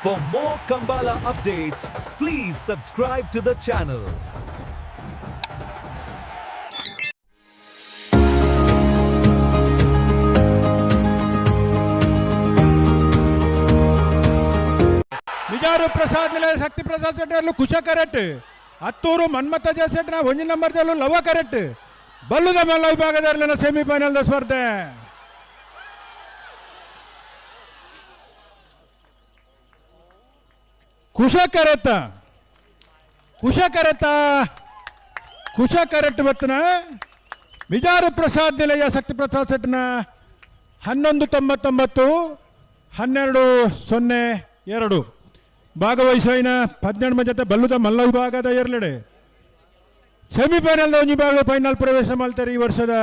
For more Kambala updates, please subscribe to the channel. Mijar Prasad Nilaya Shakti Prasad ಸೆಟ್ಟರ್ಲು Kusha ಕರೆಟ್. ಹತ್ತೂರು ಮನ್ಮಥ ಸೆಟ್ನ ಒಂಜಿ number ದಲ್ಲೂ Lava ಕರೆಟ್. ಬಲ್ಲುದ ಮಲ್ಲ ವಿಭಾಗದಲ್ಲಿ ಸೆಮಿಫೈನಲ್ ಸ್ಪರ್ಧೆ. ಕುಶ ಕರೆತ, ಕುಶ ಕರೆತ, ಕುಶ ಕರೆಟ್ ಬತ್ತನ ಮಿಜಾರು ಪ್ರಸಾದ್ ನಿಲಯ ಶಕ್ತಿ ಪ್ರಸಾದ್ ಸೆಟ್ನ 11.99, 12.02. ಭಾಗವಹಿಸಿನ 18 ಜೊತೆ ಬಲ್ಲುದ ಮಲ್ಲ ವಿಭಾಗದ ಎರಲೆಡೆ ಸೆಮಿಫೈನಲ್ ಒಂಜಿ ವಿಭಾಗ ಫೈನಲ್ ಪ್ರವೇಶ ಮಾಡ್ತಾರೆ. ಈ ವರ್ಷದ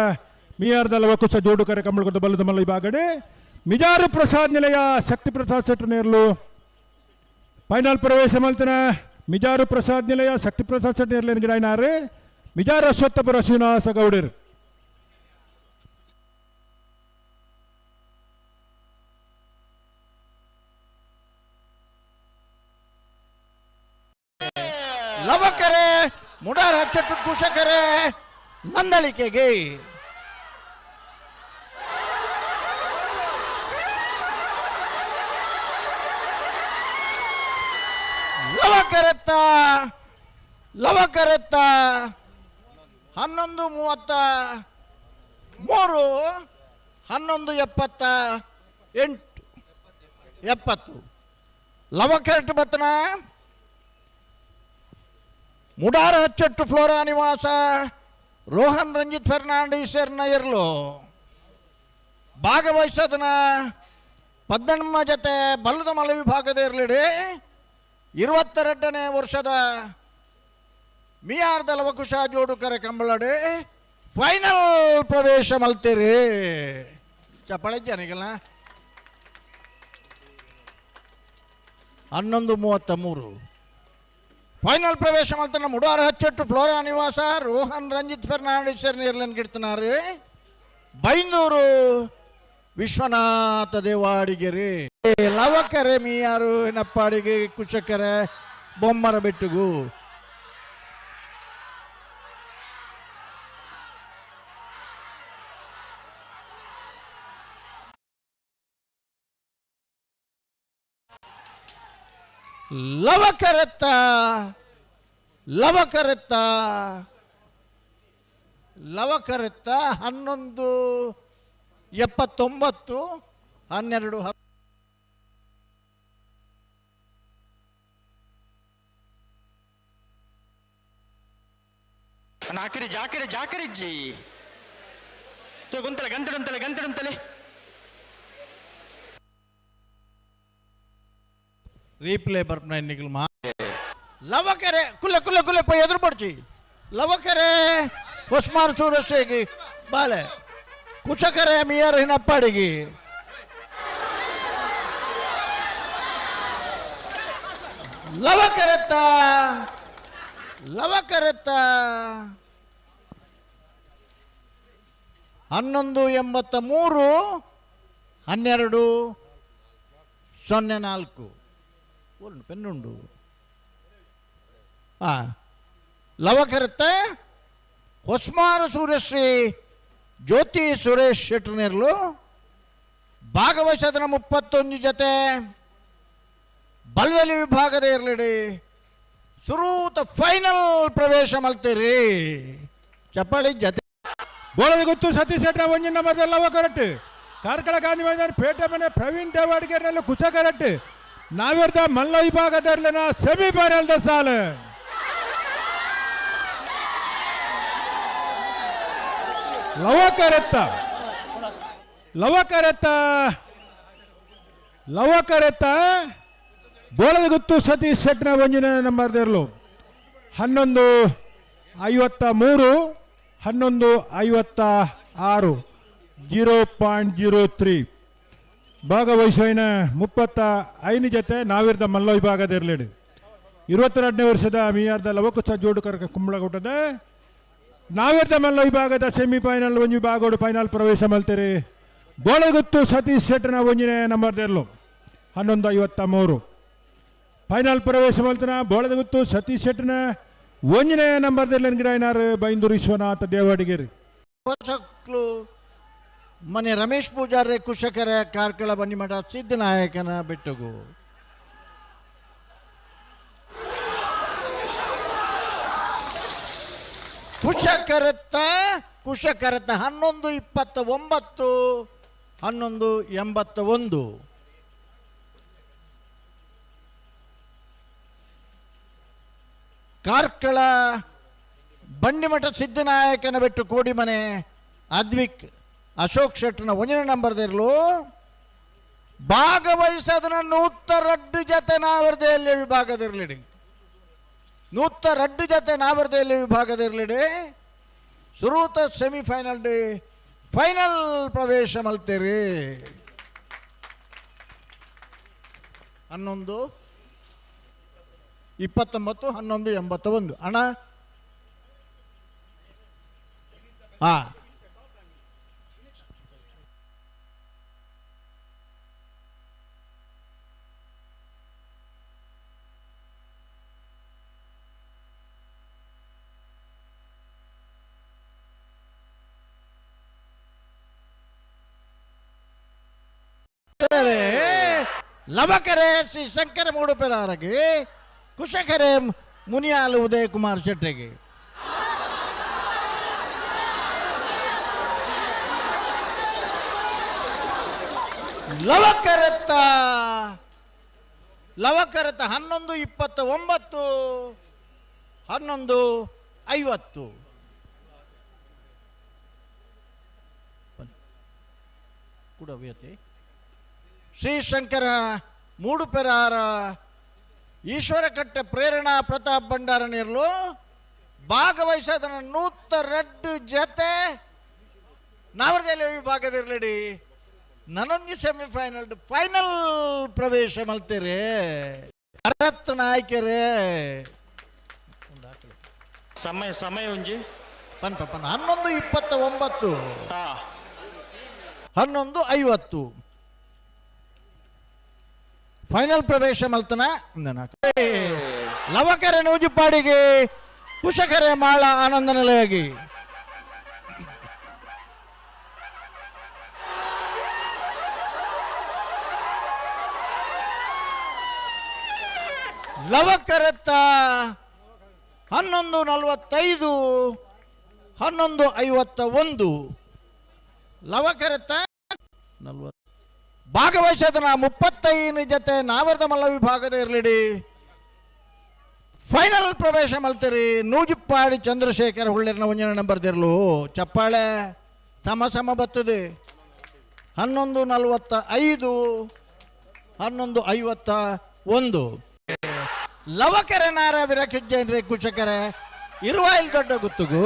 ಮಿಯಾರ್ದ ಲವಕುಶ ಜೋಡು ಕರೆ ಕಂಬಳಕೊಟ್ಟ ಬಲ್ಲುದ ಮಲ್ಲ ವಿಭಾಗಡೆ ಮಿಜಾರು ಪ್ರಸಾದ್ ನಿಲಯ ಶಕ್ತಿ ಪ್ರಸಾದ್ ಸೆಟ್ ನೇರ್ಲು ಫೈನಲ್ ಪ್ರವೇಶ ಮಲ್ತನ. ಮಿಜಾರು ಪ್ರಸಾದ್ ನಿಲಯ ಶಕ್ತಿ ಪ್ರಸಾದ್ ಸೆಟ್ ನೇರ್ಲೇನು ಗಿಡಾಯಿನಾರು ಮಿಜಾರು ಅಶ್ವತ್ಥಪುರ ಶ್ರೀನಿವಾಸ ಗೌಡರು. ಲವಕರೆ ಮುಡಾರ್ ಹಚ್ಚಟ್ಟು ಕುಶಕರೆ ನಂದಳಿಕೆಗೆ. ಲವಕರೆತ್ತ, ಲವಕರೆತ್ತ 11.33, 11.78, 70. ಲವಕರೆಟ್ ಬತ್ತನ ಮುಡಾರ ಹಚ್ಚಟ್ಟು ಫ್ಲೋರಾ ನಿವಾಸ ರೋಹನ್ ರಂಜಿತ್ ಫೆರ್ನಾಂಡಿಸ್ ಎರ್ಲು. ಭಾಗವಹಿಸೋದನ ಪದ್ದಣ್ಣ ಜೊತೆ ಬಲ್ಲದ ಮಲ ವಿಭಾಗದ ಇರಲಿಡಿ 22ನೇ ವರ್ಷದ ಮಿಯಾರ್ದ ಲವಕುಶ ಜೋಡುಕರೆ ಕಂಬಳಡಿ ಫೈನಲ್ ಪ್ರವೇಶ ಮಲ್ತೀರಿ. ಚಪ್ಪಾಳೆ ಜನಿಗಲ್ಲ. 11.33 ಫೈನಲ್ ಪ್ರವೇಶ ಮಲ್ತನ ಮುಡಾರ ಹಚ್ಚಟ್ಟು ಫ್ಲೋರಾ ನಿವಾಸ ರೋಹನ್ ರಂಜಿತ್ ಫೆರ್ನಾಂಡಿಸ್ ನೀರ್ಲನ್ ಗಿಡ್ತನಾರು ಬೈಂದೂರು ವಿಶ್ವನಾಥ ದೇವಾಡಿಗೆರೆ. ಲವಕರೆ ಮೀಯಾರು ಏನಪ್ಪಾಡಿಗೆ ಕುಶಕರೆ ಬೊಮ್ಮರ ಬೆಟ್ಟುಗು. ಲವಕರೆತ್ತ, ಲವಕರೆತ್ತ, ಲವಕರೆತ್ತ 11.79, 12. ನಾಕಿರಿ ಜಾಕಿರಿ ಜಾಕಿರಿಜ್ಜಿ ಗುಂತಲೆ ಗಂಟೆಡುಂತಲೆ ಗಂಟೆಡುಂತಲೆ. ರೀಪ್ಲೇ ಬರ್ಪನ ನಿಗಲ್ ಮಾ. ಲವಕರೆ ಕುಲ್ಲೆ ಕುಲ್ಲೆ ಕುಲ್ಲೆ ಪೋಯ್ ಎದುರು ಪಡ್ಚಿ. ಲವಕರೆ ಹೊಸ್ಮಾರ್ ಸೂರಸ್ಸೇಗಿ ಬಾಲೆ ಕುಚಕರೆ ಮಿಯರ್ ಹಿನಪ್ಪಾಡಿಗಿ. ಲವಕರೆತ್ತ, ಲವಕರೆತ್ತ 11.83, 12.04. ಉಂಟು ಪೆನ್ನುಂಡು. ಹಾಂ, ಲವಕರೆತ್ತ ಹೊಸ್ಮಾರ ಸೂರ್ಯಶ್ರೀ ಜ್ಯೋತಿ ಸುರೇಶ್ ಶೆಟ್ಟರ್ನೇರ್ಲು. ಭಾಗವಹಿಸೋದನ 31 ಜೊತೆ ಬಲ್ವಲಿ ವಿಭಾಗದ ಇರಲಿಡಿ ಸುರೂತ ಫೈನಲ್ ಪ್ರವೇಶ ಮಲ್ತೀರಿ. ಚಪ್ಪಾಳಿ ಜೊತೆ. ಬೋಳದ ಗೊತ್ತು ಸತೀಶ್ ಶೆಟ್ಟ ಒಂಜಿ ನಂಬರ್ ಲವ ಕರೆಕ್ಟ್. ಕಾರ್ಕಳ ಗಾಂಧಿ ಮೈದಾನ ಪೇಟೆ ಮನೆ ಪ್ರವೀಣ್ ದೇವಾಡಿಗೆರೆಲ್ಲ ಕುಶ ಕರೆಕ್ಟ್. ನಾವಿರ್ದ ಮಲ್ಲ ವಿಭಾಗದಲ್ಲಿ ಸೆಮಿಫೈನಲ್ the ಸಾಲು. ಲವಕರೆತ್ತ, ಲವಕರೆತ್ತ, ಲವಕರೆತ್ತ ಬೋಳದ ಗುತ್ತು ಸತೀಶ್ ಶೆಟ್ನ ಒಂಜಿನ ನಂಬರ್ ದೇರ್ಲು 11.53, 11.56, 0.03. ಭಾಗವಹಿಸುವಿನ 35 ಜೊತೆ ನಾವಿರ್ದ ಮಲ್ಲ ವಿಭಾಗದ ಇರಲಿಡಿ 22ನೇ ವರ್ಷದ ಮಿಯಾರ್ದ ಲವಕುಶ ಜೋಡುಕರ ಕುಂಬಳಗುಟ್ಟದ ನಾವಿರ್ದ ಮಲ್ಲ ವಿಭಾಗದ ಸೆಮಿಫೈನಲ್ ಒಂಜಿ ವಿಭಾಗೋಡು ಫೈನಲ್ ಪ್ರವೇಶ ಮಲ್ತೀರಿ. ಬೋಳಗುತ್ತು ಸತೀಶ್ ಶೆಟ್ಟನ ಒಂಜಿನೇ ನಂಬರ್ ದೇರ್ಲು 11.53. ಫೈನಲ್ ಪ್ರವೇಶ ಮಲ್ತನ ಬೋಳದಗುತ್ತು ಸತೀಶ್ ಶೆಟ್ಟನ ಒಂಜನೇ ನಂಬರ್ ಗಿಡಾಯಿನಾರ್ ಬೈಂದೂರು ವಿಶ್ವನಾಥ ದೇವಾಡಿಗೇರಿ. ಹೊಸಕ್ಲು ಮನೆ ರಮೇಶ್ ಪೂಜಾರಿ ಕುಶಕರ ಕಾರ್ಕಳ ಬನ್ನಿಮಠ ಸಿದ್ದನಾಯಕನ ಬೆಟ್ಟಗು. ಕುಶಕರತ್ತ ಕುಶಕರತ್ತ 11:29, 11:81. ಕಾರ್ಕಳ ಬಂಡಿಮಠ ಸಿದ್ದನಾಯಕನ ಬೆಟ್ಟು ಕೋಡಿಮನೆ ಅದ್ವಿಕ್ ಅಶೋಕ್ ಶೆಟ್ಟನ ಒಂದನೇ ನಂಬರ್ದಿರಲು ಭಾಗವಹಿಸದನ 102 ಜತೆ ನಾವರ್ದೆಯಲ್ಲಿ ವಿಭಾಗದಿರಲಿಡಿ. 102 ಜತೆ ನಾವರ್ದೆಯಲ್ಲಿ ವಿಭಾಗದಿರಲಿಡಿ. ಸುರೂತ ಸೆಮಿಫೈನಲ್ ಡಿ ಫೈನಲ್ ಪ್ರವೇಶ ಮಲ್ತೀರಿ. 11:29, 11:81. ಅಣ್ಣ ಹಾ ಲವಕರೆ ಶ್ರೀ ಶಂಕರ ಮೂಡುಪೆರಾರಗೆ ಕುಶಕರೆ ಮುನಿಯಾಲು ಉದಯ ಕುಮಾರ್ ಶೆಟ್ಟಿಗೆ. ಲವಕರತ್ತ ಲವಕರತ್ತ 11:29, 11:50. ಕೂಡ ಶ್ರೀ ಶಂಕರ ಮೂಡುಪೆರಾರ ಈಶ್ವರಕಟ್ಟೆ ಪ್ರೇರಣಾ ಪ್ರತಾಪ್ ಭಂಡಾರ ನೀರ್ಲು ಭಾಗವಹಿಸದ 102 ಜತೆ ನಾವರದಲ್ಲಿ ವಿಭಾಗದಿರಲಿಡಿ. ನನೊಂದು ಸೆಮಿಫೈನಲ್ ಫೈನಲ್ ಪ್ರವೇಶ ಮಲ್ತೀರಿ ಭರತ್ ನಾಯ್ಕರೇ. ಸಮಯ ಸಮಯ ಒಂಜಿ ಪನ್ ಪನ್ 11:29, ಹಾ 11:50 ಫೈನಲ್ ಪ್ರವೇಶ ಮಲ್ತನ. ಲವಕರೆ ನೂಜುಪಾಡಿಗೆ ಕುಶಕರೆ ಮಾಳ ಆನಂದ ನಿಲಯಗಿ. ಲವಕರತ್ತ 11:45, 11:51. ಲವಕರತ್ತ 40 ಭಾಗವಹಿಸದನ 35 ಜತೆ ನಾವರದ ಮಲ್ಲ ವಿಭಾಗದ ಇರಲಿಡಿ. ಫೈನಲ್ ಪ್ರವೇಶ ಮಲ್ತೀರಿ ನೂಜುಪ್ಪಾಡಿ ಚಂದ್ರಶೇಖರ ಹುಳ್ಳಿರ್ನ ಒಂಜನ ನಂಬರ್ ದಿರ್ಲು. ಚಪ್ಪಾಳೆ ಸಮ ಸಮ ಬರ್ತದೆ. 11:45, 11:51. ಲವಕರೆ ನಾರ ವಿರಕ್ಷಜನ್ರೆ ಕುಶಕರೆ ಇರುವಾಯಿಲ್ ದೊಡ್ಡ ಗುತ್ತುಗು.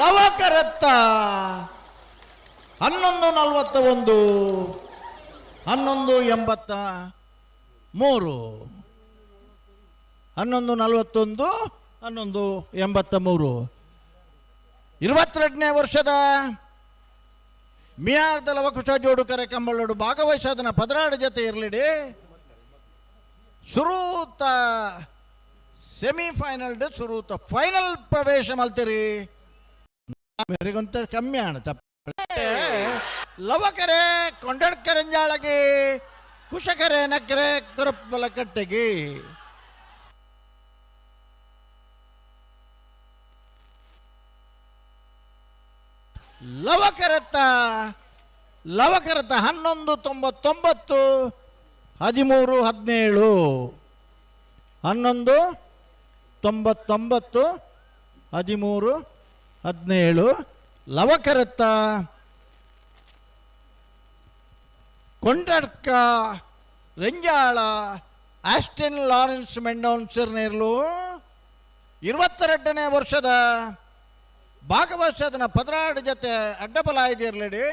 ಲವಕರತ್ತ 11:41, 11:83, 11:41, 11:83. 22ನೇ ವರ್ಷದ ಮಿಯಾರ್ದ ಲವಕುಶ ಜೋಡುಕರೆ ಕಂಬಳೋಡು ಭಾಗವಹಿಸೋದನ್ನ 16 ಜೊತೆ ಇರಲಿಡಿ. ಸುರೂತ ಸೆಮಿಫೈನಲ್ ಸುರೂತ ಫೈನಲ್ ಪ್ರವೇಶ ಮಲ್ತೀರಿ. ಮೇರೆಗೊಂತ ಕಮ್ಮಿ ಅಣ್ಣ ತಪ್ಪ. ಲವಕರೆ ಕೊಂಡಡ್ಕರಂಜಾಳಗೆ ಕುಶಕರೆ ನಕ್ಕರೆ ಕರುಪ್ಪಲ ಕಟ್ಟೆಗೆ. ಲವಕರತ್ತ ಲವಕರತ್ತ 11:99, 13:17. 11:99, 13:17. ಲವಕರತ್ತ ಕೊಂಡಡ್ಕ ರೆಂಜಾಳ ಆಸ್ಟಿನ್ ಲಾರೆನ್ಸ್ ಮೆಂಡೋನ್ಸರ್ ನೇರ್ಲು 22ನೇ ವರ್ಷದ ಭಾಗವಹಿಸದನ 16 ಜೊತೆ ಅಡ್ಡಬಲಾಯ್ದಿರ್ಲಿಡಿ.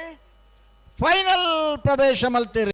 ಫೈನಲ್ ಪ್ರವೇಶ ಮಲ್ತೀರಿ.